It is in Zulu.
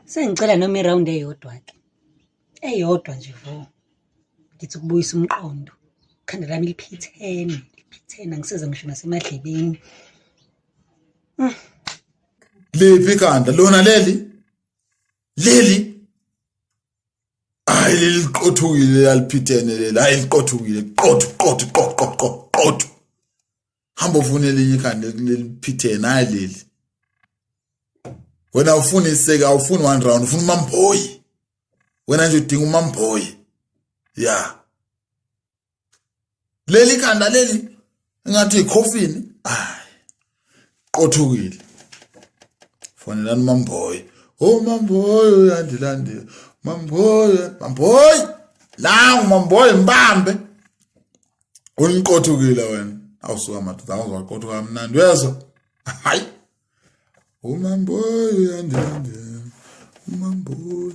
Sengicela noma irawundi eyodwa-ke, eyodwa nje vo. Ngithi ukubuyisa umqondo, ikhanda lami liphithene, liphithene angisezwa ngisho nasemadlebeni. Liphi ikhanda lona leli leli hayi leli liqothukile laliphithene leli hayi liqothukile qothu qothu qothu qothu qothu hamba ufune elinye ikhanda leliphithene hayi leli wena ufuna iseke awufuni one round ufuna umamboyi wena nje udinga umamboyi ya leli khanda leli engathi ikhofini hayi qothukile fonelani mamboyi oh mamboyi uyandilandela mamboyi mamboyi nangu mamboyi mbambe Uniqothukile wena. Awusuka madoda awuzwaqothuka kamnandi uyezwa? Hayi. Umamboy uyandilandela. Umamboy.